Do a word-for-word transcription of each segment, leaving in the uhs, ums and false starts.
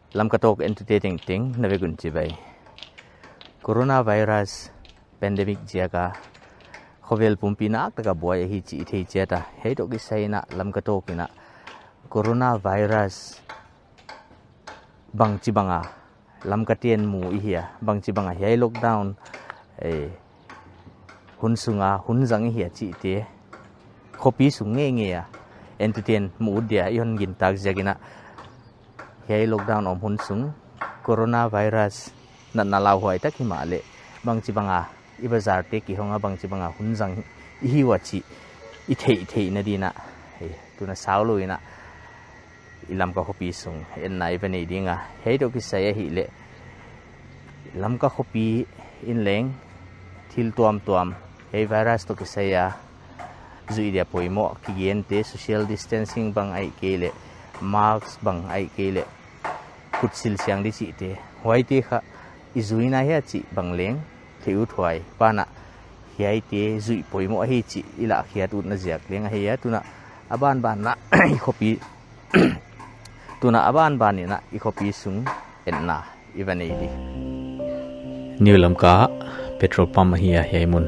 Lamka Talk entute tengteng na vek un chibai. Coronavirus pandemic ziaka khovel pumpi nak taka buai ahi chih i thei chiat a, hiai toh kisai in Lamka Talk in coronavirus bangchibanga Lamka ten mu i hia, bangchibanga hiai lockdown, eh, hun sunga hun zang i hia chihte, khopi sung ngeingei a entuten mu ut dia i hon gintak ziakin, hiai lockdown om hun sung coronavirus natna lauhuai tak himahleh bangchibanga i bazarte kihonga bangchibanga hun zang i hi ua chih i theihtheihna dingin, eh, tuna saulou in i Lamka khopi sung enna i va nei dinga, hiai toh kisai ahihleh Lamka khopi in leng thil tuamtuam hiai virus toh kisai a zuih dia poimoh kigente, social distancing bang ahihkeileh mask bang ahihkeileh khutsil siang di chihte, huaite kha i zui na hia chih bang leng theih uthuai pan hiaite zuih poimoh ahi chih i lahkhiat utna ziak leng ahi a, tuna a banban in i khopi tuna a banban in i khopi sung enna i va nei di. New Lamka petrol pump ahi a hiai mun.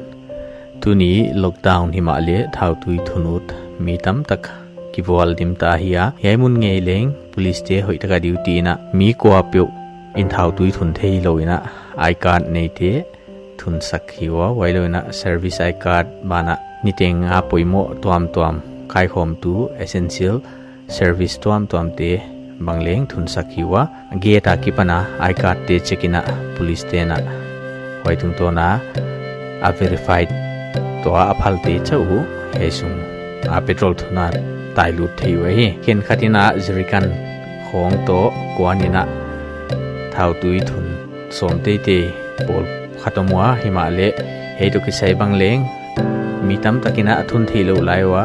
Tuni lockdown himahleh thautui thun ut mi tamtak kivual dim ta ahi a, hiai mun ngei leng police te hoihtaka duty in mi kuapeuh in thautui thun theilou in, I card neite thunsak hi ua, huailou in service I card banah niteng a poimoh tuamtuam, kaikhawmtu essential service tuamtuamte bang leng thunsak hi ua, gate a kipan a I card te check in police te'n huai tungtawn a, a verified tua a phalte chauh uh hiai sung a petrol thun a tailut thei uhi. Khenkhat in jerrycan khawng toh kuan in thautui thun sawm teitei pawl khat om ua, himahleh hiai toh kisai bang leng mi tamtak in a thun theilou lai ua,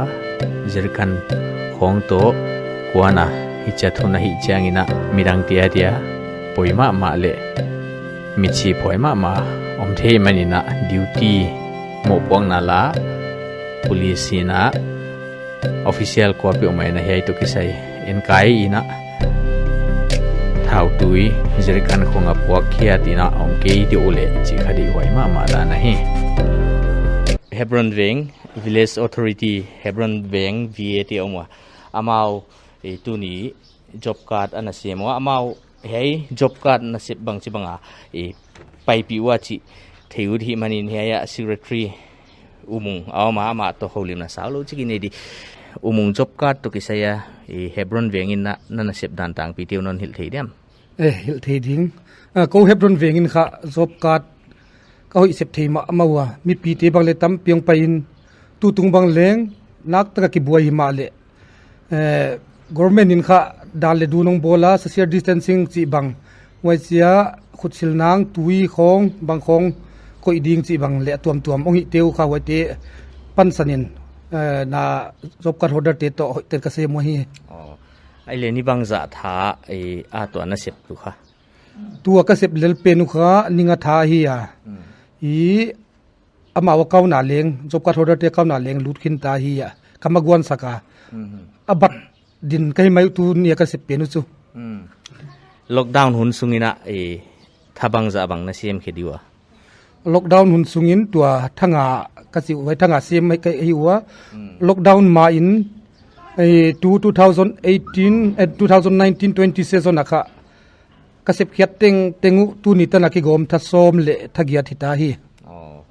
jerrycan khawng toh kuan a hichia thun ahih chiangin midangte adia poi mahmah leh mitsi poi mahmah om thei manin duty mohpuakna la police in official kuapeuhmah in hiai toh kisai enkai in thautui jerrycan khawng a puak khiat in om kei di uleh chih kha deihhuai mahmah dan ahi. Hebron Veng Village Authority, Hebron Veng V A te om ua, amau, eh, tuni job card ana sem ua, amau hiai job card nasep bangchibanga, eh, paipih ua chih thei ut hih manin hiai a secretary U Mung a om a, amah toh houlimna saulou chik i nei di. U Mung, job card toh kisai a, eh, Hebron Veng in na, na nasep dan tangpi te uh non hilh thei diam? Eh, hilh thei ding. Ah, kou Hebron Veng in kha job card ka hoih sep thei mahmah ua, mipite bang leng tampi hong pai in, tutung bang leng nak taka kibuai himahleh, eh, government in kha dan leh dun hong bawl a, social distancing chih bang, huaichia khutsil nang tui khawng bang khawng koih ding chih bang leh tuamtuam hong hihte uh kha huaite pansan in, eh, na job card holder te toh hoihtak ka sem uhi. Oh. Ahihleh ni bangzah tha, eh, a tua nasep uh kha? Tua ka sep lel pen uh kha ni nga tha ahi a. Hmm. I amau account a leng, job card holder te account a leng lut khin ta ahi a, ka ma guan sak a. Mhm. A bat din ka hi mai uh tuni a ka sep pen uh chu. Mm. Lockdown hun sungin, eh, tha bangzah bang na sem khe di ua? Lockdown hun sungin tua tha nga ka chih uh, tha nga sem mai ka hi ua. Mm. Lockdown ma in, eh, tu two thousand eighteen, eh, two thousand nineteen twenty season a kha ka sep khiat tengteng uh tuni tan a kigawm tha sawm leh tha giat hita hi. Oh.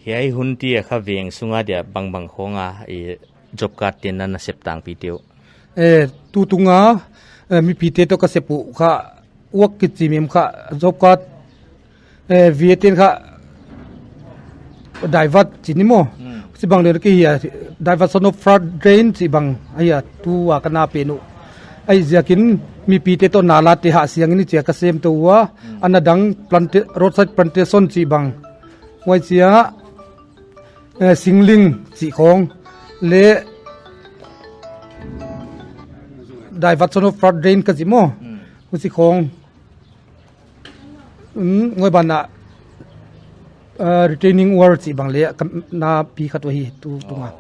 Hiai hun tia kha veng sunga dia bangbang khawng a, eh, job card te na nasep tangpi te uh? Eh, tutung a, eh, mipite toh ka sep uh kha, uak kichi mim kha, job card, eh, V A ten kha, divert chi ni maw. Hmm. Chibang leng ki hia, diversion of flood drain chibang, ahi a, tua ka na pen uh. Ahihziakin mipite toh nala te hahsiangin chia ka sem tou ua, hmm, ana dang planta-, roadside plantation chibang. Huaichia, eh, singling chih khawng leh diversion of flood drain ka chi maw. Hmm. Huchi khawng. Hmm, ngoi banah, eh, retaining wall chibang leh ka na pi khat uhi tutung a. Oh.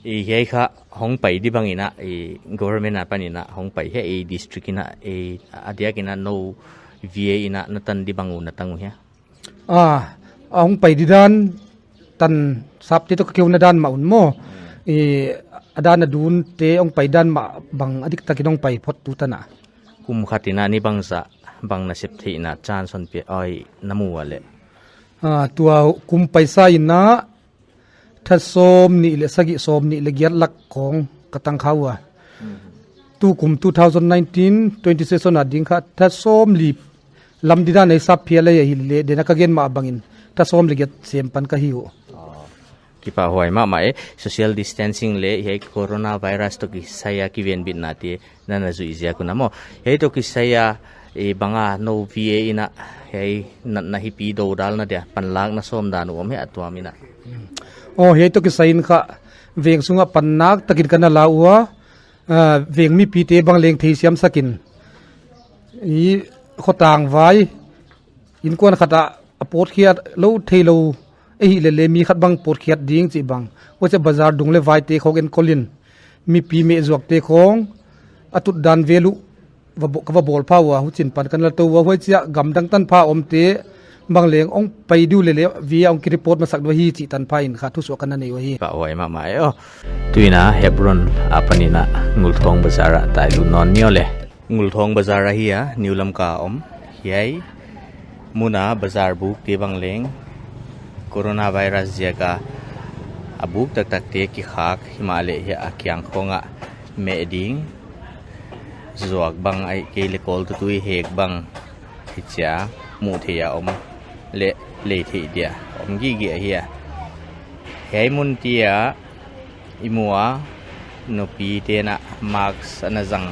I hiai kha hong pai di bang in a, i government apan in a hong pai hia, i district in a, i a diak in a nou V A in a na tan di bang uh na tang uh hia? Ah, a hong pai di dan tan sapte toh ka keu na dan mah un maw. I a dan a dun te hong pai dan mah bang a dik takin hong pai phot tu tan a. Kum khat in a ni bangzah bang na sep theihna chance hon pia, oi, na mu a le? Ah, tua kum paisa in a tha sawmnih leh sagih, sawmnih leh giat lak khong ka tang kha ua. Tu kum two thousand nineteen twenty session a ding kha tha sawmli lam di dan a i sap phial lai ahi le, den a ka gen mah bangin tha sawm leh giat sem pan ka hi uh. Kipahhuai mahmah e, social distancing leh hiai coronavirus toh kisai a kivenbitna te na na zuih ziak un a maw. Hiai toh kisai a, i bang a nou V A in a, hiai natna hipi dodalna dia panlakna sawm dan uh om hia tuam in a? Oh, hiai toh kisai in kha veng sung a pannak takin ka na la ua, ah, veng mipite bang leng theisiam sak in, i khotang vai, innkuan khat a, a pawtkhiat lou theilou, ahi le le mi khat bang pawtkhiat ding chih bang. Huchia bazar dung leh vaite khong enkol in, mipi meh zuakte khong a tut dan vel uh va bo-, ka va bawl pha ua, huchi'n pan ka na la tou ua, huchia gamdang tanpha omte bang leng hong pai di uh le le, V A hong ki report masak di uh hi chih tanpha in kha thusuah ka na nei uh hi. Pahhuai mahmah e aw. Tu in a Hebron apan in a Ngulthawng bazar a tai lut nawn ni aw le. Ngulthawng bazar ahi a, New Lamka om. Hiai mun a bazar bukte bang leng coronavirus ziak a, a buk taktakte kikhak himahleh hiai a kiang khong a meh ding, zuak bang ahihkeileh kawl tutui hek bang hichia muh theih a om leh lei theih dia om gige ahi a. Hiai mun te a i mu a, nupite'n a mask ana zang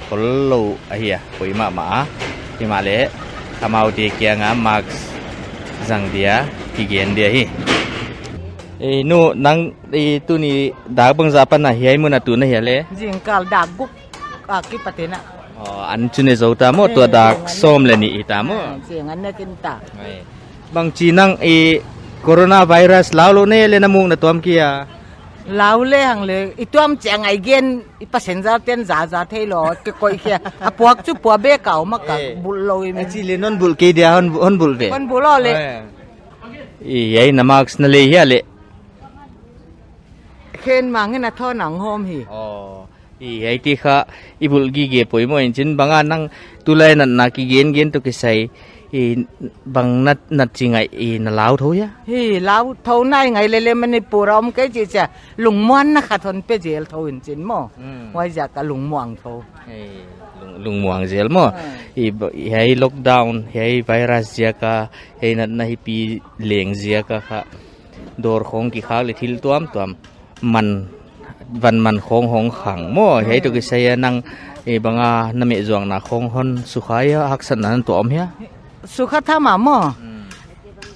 khollou ahi a, poi mahmah a. Himahleh amaute kiang a mask zang dia kigen dia hi. E, nu, nang, e, tuni dak bangzah pan a hiai mun a tu na hia le? Zingkal dak guk a kipat in a. Oh, an chu ne zou ta maw, tua dak sawm leh nih hi ta maw? Ah, zing an ne kin ta. Bangchi nang, i coronavirus lau lou ne le na muk na tuam kia? Lau le hang le, i tuam chiang a i gen, i passenger te'n zaza theilou, ke koi kia. A puak chu pua be kau ma ka, eh, bulh lou i mi. A chi le non bulh kei dia hon, hon bulh ve. Hon bulh lou le. Eh. I, hiai na mask na lei hia le? Khen mang in a thawn ang hawm hi. Oh. I, hiai te kha i bulh gige poimoh in chin bang a nang tulai natna kigen gen toh kisai, i, bang nat, nat chi ngai, i, na lau thou hia? Hi, lau thou nai ngai le le Manipur a om kei chi chia lungmuanna khat hon pe zel thou in chin maw. Hmm. Huai ziak a lungmuang thou. Hei, lung, lungmuang zel maw. Hmm. I, ba, hiai lockdown, hiai virus ziak a, hiai natna hipi leng ziak a kha dawr khong kikhak leh thil tuamtuam man, van man khong hong khang maw. Hiai toh kisai a nang, e, bang a na meh zuakna khong hon sukha hia, haksatna na tuah om hia? Sukha tham a maw. Hmm.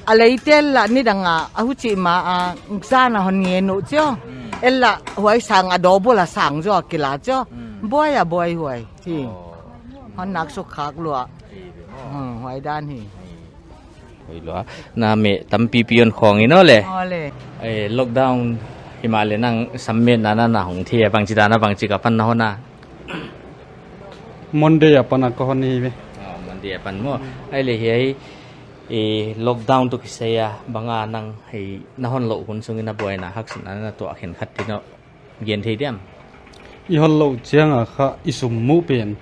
A lei te lah nidang a, a huchi ma a, zan a hon ngen uh chio. Hmm. Ella huai sang a double a sang zaw kila chio. Hmm. Buai a buai huai. Hi. Oh. Hon nak sukhak lua. Hi, maw. Hmm, huai dan hi. Hi. Hoih lua. Na meh tampipi hon khong in aw le. Aw le. Eh, lockdown himahleh nang sam metna na na hong thei a, bangchi dan a bangchi ka pan na hon a? Monday apan a ka hon hi ve. Ah, Monday apan maw. Hmm. Ahihleh hiai, eh, lockdown toh kisai a bang a nang hiai na hon louh hun sung in a buaina haksatna na tuah khenkhat ti nou gen thei diam? I hon louh chiang a kha i sum muh pen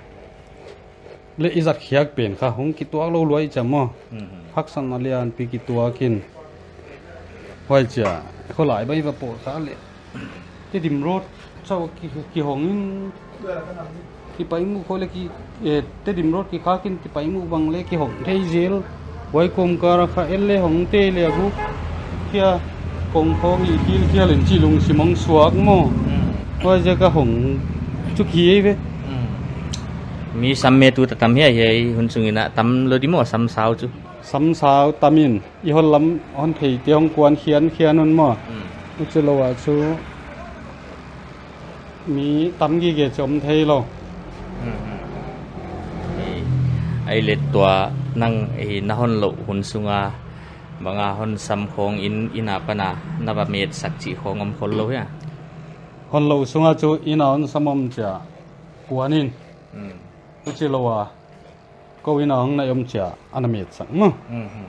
leh i zat khiak pen kha hong kituak lou lua i chia maw. Mhm. Haksatna lianpi kituak in. Huai chia, kholai bang i va pawt kha leh Tedim Road chauh ki, kihong in, Tipaimukh khong leh ki, eh, Tedim Road kikhak in Tipaimukh bang leh kihong thei zel. Huai kawmkal a kha en leh hong tei leh a guk kia kong khong i kil kia leh chi lungsim hong suak maw. Hmm. Huai ziak a hong chu ki ei ve. Hmm. Mi sam me tuh tam hia hiai hun sung in a tam lou di maw sam sau chu? Sam sau tam in, i hon lam hon thei te hong kuan khiankhian un maw. Hmm. Huchi lou a chu mi tam gige chom thei lou. Hmm, hmm. Eh, ahihleh tua nang, eh, na hon louh hun sung a bang a hon sam khong in, in apan a na va metsak chih khong om khollou hia? Hon lou sunga chu inn a hon sam om chia kuan in. Hmm. Huchi lou a, kou inn a hong na om chia ana met sak maw. Hmm, hmm.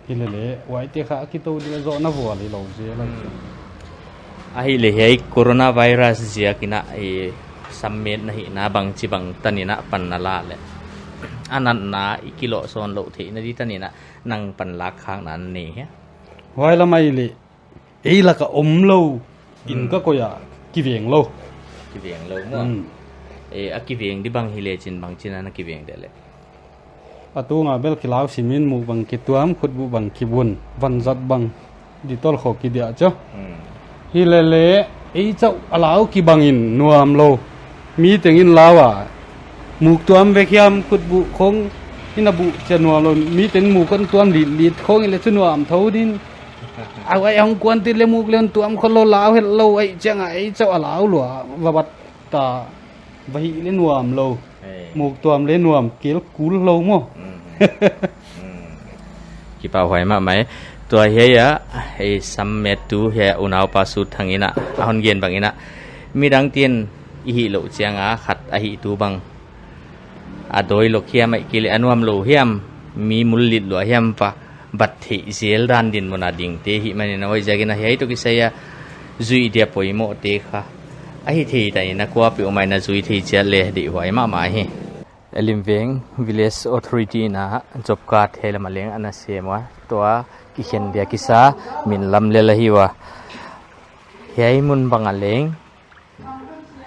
Hilele, huaite kha a kitou dia zoh na vual hi lou zel lai. Hmm. Ahihleh hiai coronavirus ziak in a, i sam metna hihna bangchibang tan in a pan na la leh, a natna i kiloh sawn louh theihna di tan in a nang panlak khakna nei hia? Huai lam ahihleh, ei laka om lou in, hmm, ka koih a, kiveng lou. Kiveng lou maw. Hmm. Eh, a kiveng di bang hileh chin bangchin ana kiveng de leh? A tunga bel kilau sim in, muk bang kituam, khutbuk bang kibun, vanzat bang Dettol khawng kidiah chia. Hmm. Hilele, ei chauh a lau kibang in nuam lou. Mi teng in lau a, muk tuam vek hiam, khutbuk khawng in a buh chia nuam lou. Mi teng muk kon tuam litlit khawng in leh chu nuam thou din. A huai hong kuan ti leh muk leh hon tuam khol lou, lau het lou, ei chiang a ei chauh a lau lua, va bat ta, va hih leh nuam lou. Ei. Muk tuam leh nuam kel kul lou maw. Mm. Mm. Kipahhuai mahmah e. Tua hiai a, ei sam mettu hiai unaupa Sutthang in a, a hon gen bang in a, midang te'n i hih louh chiang a khat a hihtu bang a dawi lou hiam ahihkeileh a nuam lou hiam, mi mullit lua hiam va bat theih zel dan dinmun a dingte hih manin a, huaiziakin a hiai toh kisai a zuih dia poimohte kha a hih theih dan in a kuapeuhmah in a zui thei chiat leh deihhuai mahmah hi. Elimveng Village Authority in a job card hiai lam a leng ana sem ua, tua kikhen dia kisa min lam lel ahi ua. Hiai mun bang a leng,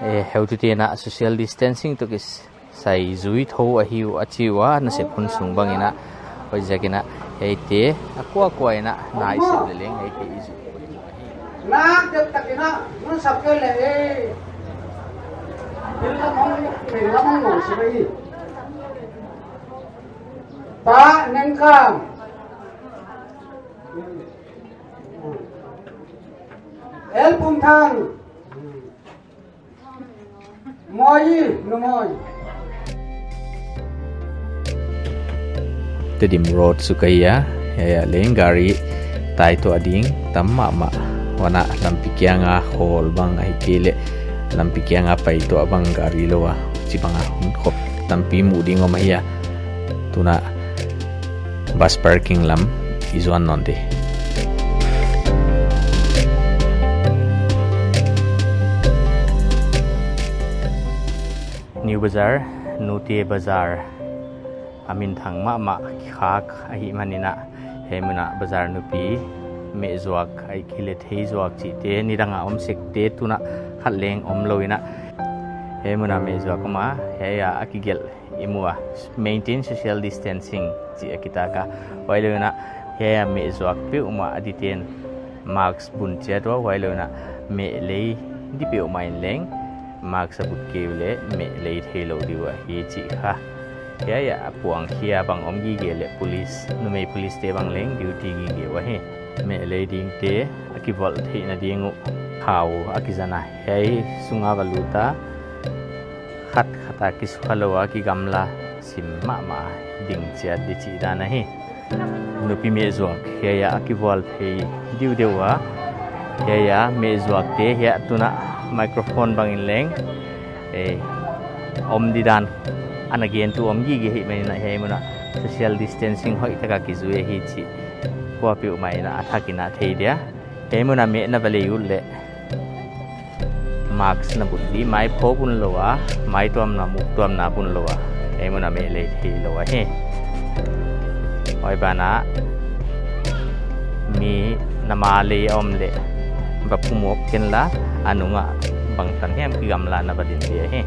eh, heutute'n a social distancing toh kisai zui thou ahi uh a chi ua, nasep hun sung bang in a, huaiziakin a, hiaite a kuakua in a na i sep leh leng hiaite i zui. Nak deuh takin a, hun sap kei leh, eh. Bil lam hong, bil lam hong ngong si mai. Pa Nengkam. El Pumthang. Moi, nu moi. Tedim Road suk ahi a, hiai a leng gari tai tuah ding tam mahmah. Huan a lampi kiang a khawl bang ahihkeileh lampi kiang a pai tuah bang gari lou a, chibang a hun khop tampi muh ding om ahi a. Tun a bus parking lam i zuan nawn di. New Bazar, Nute Bazar, a minthang mahmah khak ahih manin a, hiai mun a bazar nupi meh zuak ahihkeileh thei zuak chihte nidang a om sekte tun a khat leng om lou in a, hiai mun a meh zuak om a, hiai a a kigelh i mu a, maintain social distancing chih a kitak a. Huailou in a, hiai a meh zuak peuhmah a dite'n mask bun chiat ua, huailou in a meh lei di peuhmah in leng mask a but kei uleh meh lei theilou di ua hi chih kha. Hiai a puang khia bang om gige leh police, numei police te bang leng duty gige ua hi. Meh lei dingte a kivawl theihna ding uh khau a kizan a, hiai sunga va lut a, khat khat a kisukha lou a kigamla sim mahmah ding chiat di chih dan ahi. Nupi meh zuak hiai a kivawl thei diudeu a, hiai a meh zuakte hiai tun a microphone bang in leng, eh, om di dan ana gentu om gige ahih manin a, hiai mun a social distancing hoihtak a kizui ahi chih kuapeuhmah in a a thak in a thei dia. Hiai mun a meh na va lei ut leh mask na but di, mai pho bun lou a, mai tuamna, muk tuamna bun lou a, hiai mun a meh lei theilou ahi. Huai ban a mi na ma lei a om leh va pumawk ken la, a nung a bangtan hiam kigamla na va din di ahi.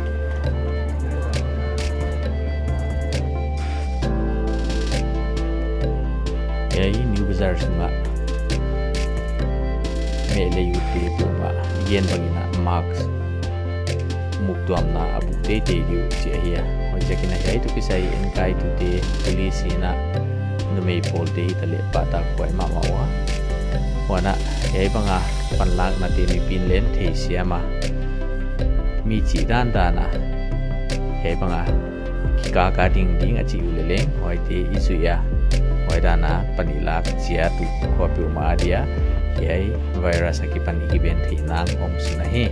Hiai New Bazar sung a meh lei utte peuhmah i gen bang in a mask, muk tuamna a buk teitei di uh chih ahi a. Huaiziakin a hiai toh kisai enkaitute, police in a numei pawlte hitaleh pahtakhuai mahmah ua. Huan a hiai bang a panlaknate mipi'n leng theisiam a, mi chih dandan a hiai bang a kikaka ding ding a chih uleh leng huaite i zuih a, huai dan a pan i lak chiat uh kuapeuhmah a dia hiai virus akipan i kiben theih nang om sun ahi.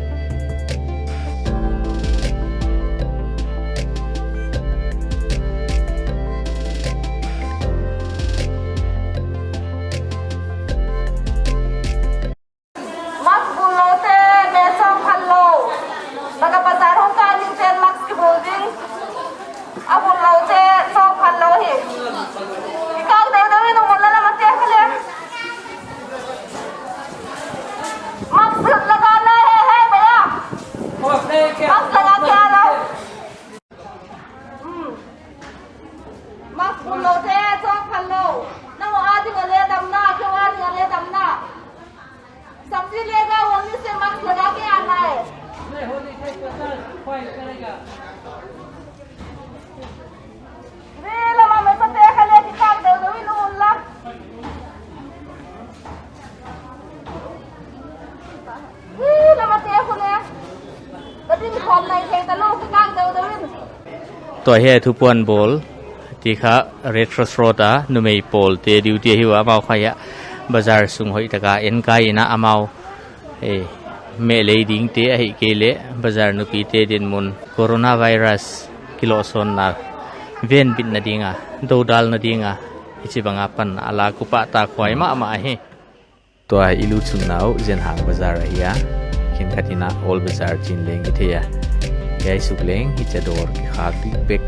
Tua hi a thupuan bawl, ti kha Red Cross Road a numei pawlte duty ahi ua, amau kha hiai bazar sung hoih taka enkai in a amau, eh, mehlei dingte ahihkeileh bazar nupite dinmun coronavirus kilohsawnna venbitna ding a, dodalna ding a, hichibang a pan a la kupa ta khuai mahmah hi. Tua i lut sunga uh Zenhang Bazar ahi a, khenkhat in a Old Bazar chi'n leng i thei a. Hiai suk leng hichia dawr kikhak bikbek.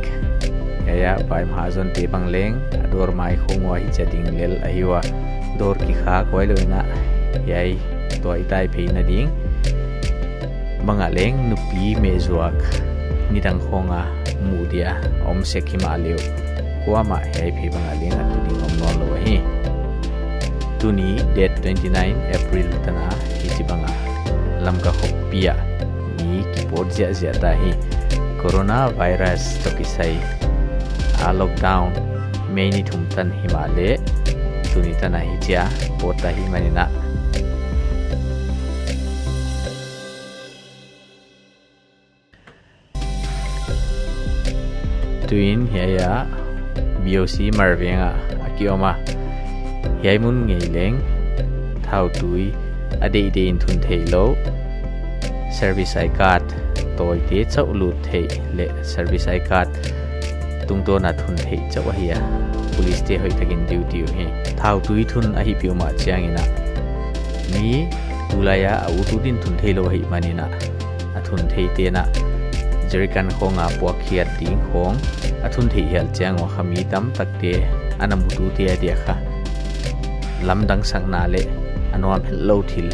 Hiai a vai mahajonte bang leng a dawr mai khong ua hichia ding lel ahi ua. Dawr kikhak huai lou in a hiai tua i tai phei na ding bang ah leng nupi mehzuak nidang khong a muh dia om sek himahleh uh, kuamah hiai phei bang ah leng a tu ding om nawn lou ahi. Tuni date twenty nine April tan a hichibang a Lamka khopi ah mi kipawt ziahziah ta hi. Coronavirus toh kisai a lockdown May ni thum tan himahleh tuni tan a hichia pawt ta hi manin a. Tuin hiai a B O C Marveng ah a ki om a. Hiai mun ngei leng thautui a deih deih in thun theih lou, service I card tawite chauh lut theih leh service I card tungtawn a thun theih chauh ahi a. Police te hoihtakin duty uh hi. Thautui thun ahi peuhmah chiangin a mi tulai a a ut ut in thun theih lou ahih manin a, a thun theite'n a jerrycan khong a puak khiat ding khong a thun theih hial chiang ua kha mi tamtakte a na mutute a dia kha lamdang sakna leh a nuam hetlou thil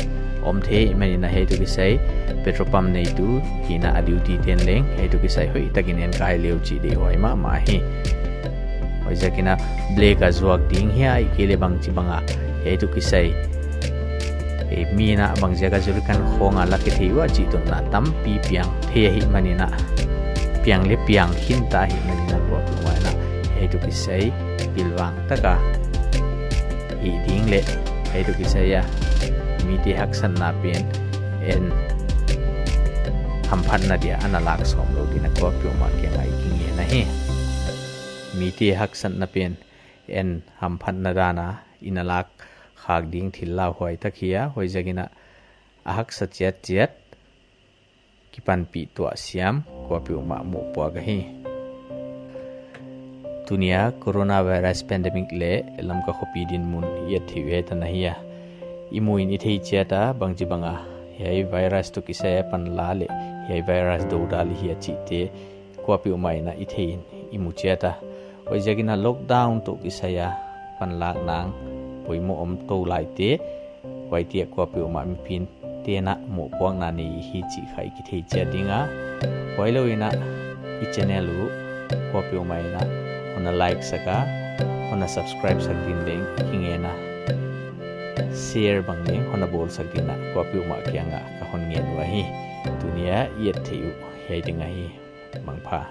om thei manin a hiai toh kisai petrol pump neitu hihna a duty te'n leng hiai toh kisai hoihtakin enkai le uh chih deihhuai mahmah hi. Huaiziakin a black a zuak ding hia ahihkeileh bangchibang a hiai toh kisai, eh, mi'n a bangziak a jerrycan khong a la khe thei ua chih tunna tampi piang thei ahih manin a, piang leh piang khin ta ahih manin a kuapeuhmah in a hiai toh kisai pilvang taka hih ding leh hiai toh kisai a mite haksatna pen en hamphatna dia ana lak sawm lou dingin a kuapeuhmah kiang a i kingen ahi. Mite haksatna pen en hamphatna dan a i na lak khak ding thil lauhuai tak hi a, huaiziakin a a haksa chiatchiat kipanpih tuah siam kuapeuhmah mohpuak ahi. Tuni a coronavirus pandemic leh Lamka khopi dinmun i et theih uh hiai tan ahi a. I muh in i thei chiat a bangchibang a hiai virus toh kisai a panla leh hiai virus dodal i hi a chihte kuapeuhmah in a i thei in i mu chiat a. Huaiziakin a lockdown toh kisai a panlak nang poimoh om tou laite, huaite kuapeuhmah mipi'n te'n a mohpuakna nei hi chih kha i kithei chiat ding a. Huailou in a i channel uh kuapeuhmah in a hon na like sak a, hon na subscribe sak dingin leng i kingen a, share bang leng hon na bawl sak dingin a kuapeuhmah kiang a ka hon ngen uh ahi. Tuni a i et theih uh hiai ding ahi. Mangpha.